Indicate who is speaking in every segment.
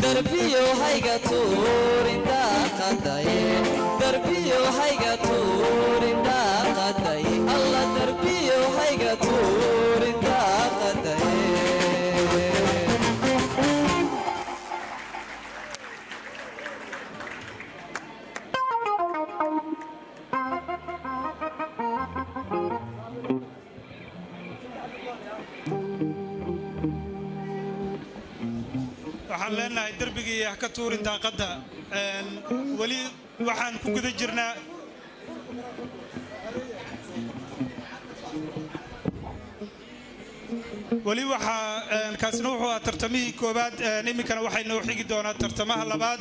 Speaker 1: Darbiyo hayga tuurin daaqadaye, darbiyo hayga tuurin daaqadaye, alla darbiyo hayga tuurin daaqadaye.
Speaker 2: Waxaan leenahay derbigii ha ka tuurin daaqadda. Weli waxaan ku guda jirnaa, weli waxaa kaasina wuxuu ahaa tartamihii koowaad. Iminkana waxay noo xigi doonaa tartamaha labaad,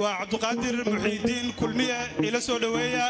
Speaker 2: waa Cabduqaadir Muxiidiin Kulmiye, ila soo dhoweeya.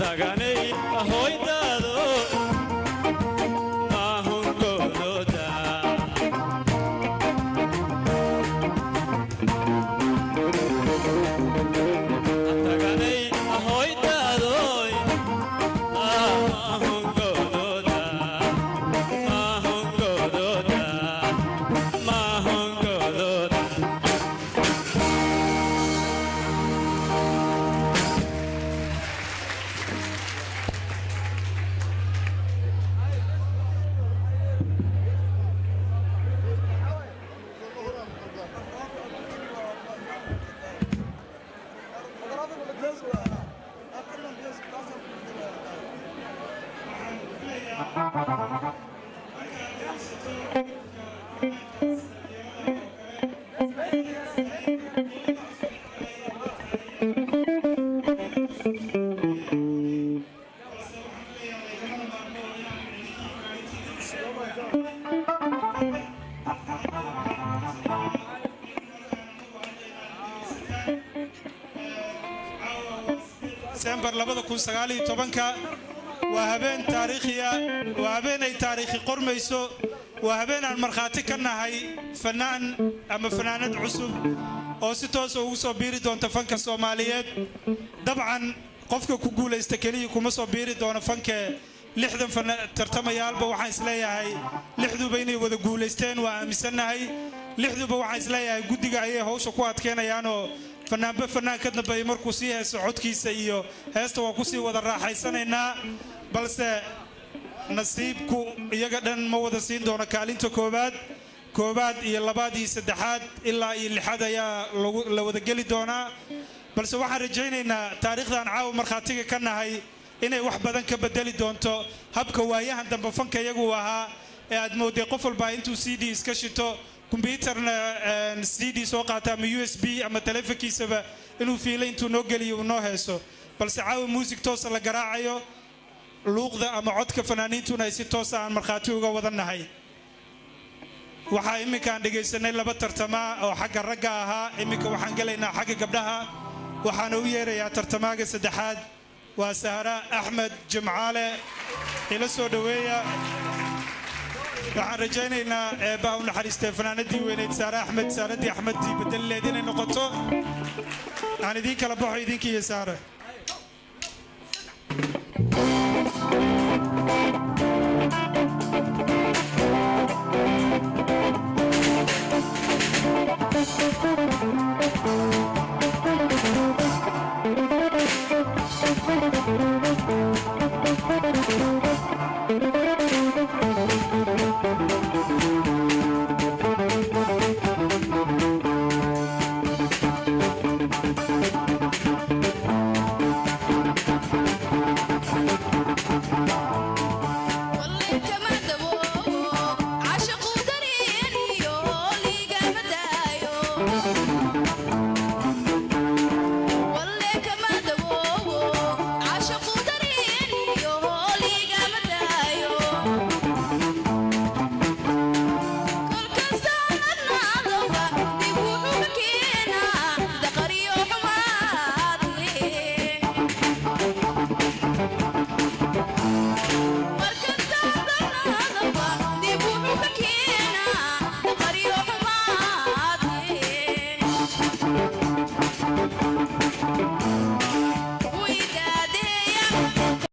Speaker 3: Taganay ahoydaado mahungodooda. Taganay ahoydaadoy mahungodooda, mahungodooda, mahungodooda.
Speaker 2: Disembar 2019-ka waa habeen taariikhiya, waa habeen ay taariikhi qormayso, waa habeen aan markhaati ka nahay fanaan ama fanaanad cusub oo si toosa ugu soo biiri doonta fanka Soomaaliyeed. Dabcan qofka ku guulaysta keliya kuma soo biiri doono fankee, 60 tartamayaalba waxaan isleeyahay lixduba inay wada guulaysteen waa aaminsannahay. Lixduba waxaan isleeyahay guddiga ayay hawsha ku adkeenayaanoo fanaanba fanaan ka dambeeyay markuu sii heeso codkiisa iyo heesta waa kusii wada raaxaysanaynaa, balse nasiibku iyaga dhan ma wada siin doono kaalinta koowaad. Koowaad iyo labaad iyo saddexaad ilaa iyo lixaad ayaa la wada geli doonaa, balse waxaan rajaynaynaa taariikhdan caawa markhaatiga ka nahay inay wax badan ka bedeli doonto habka waayahan dambe fanka iyagu ahaa ee aad mooday qof walba intuu CD iska shito, kombyuutarna CD soo qaata ama USB ama taleefankiisaba inuu fiilo intuu noo geliyo uu noo heeso, balse caawa muusig toosa la garaacayo, luuqda ama codka fanaaniintuna ay si toosa aan markhaati uga wada nahay. Waxaa iminkaan dhegaysanay laba tartamaa oo xagga ragga ahaa. Iminka waxaan gelaynaa xagga gabdhaha, waxaana u yeerayaa tartamaaga saddexaad, waa Sahra Axmed Jimcaale. Ila soo dhoweeya. Waxaan rajaynaynaa eebbaha u naxariistay fanaanadii weyneyd Saare Axmed, Saaradii Axmeddii bedelileed inay noqoto. Aan idiin kala baxo idinka iyo Saare.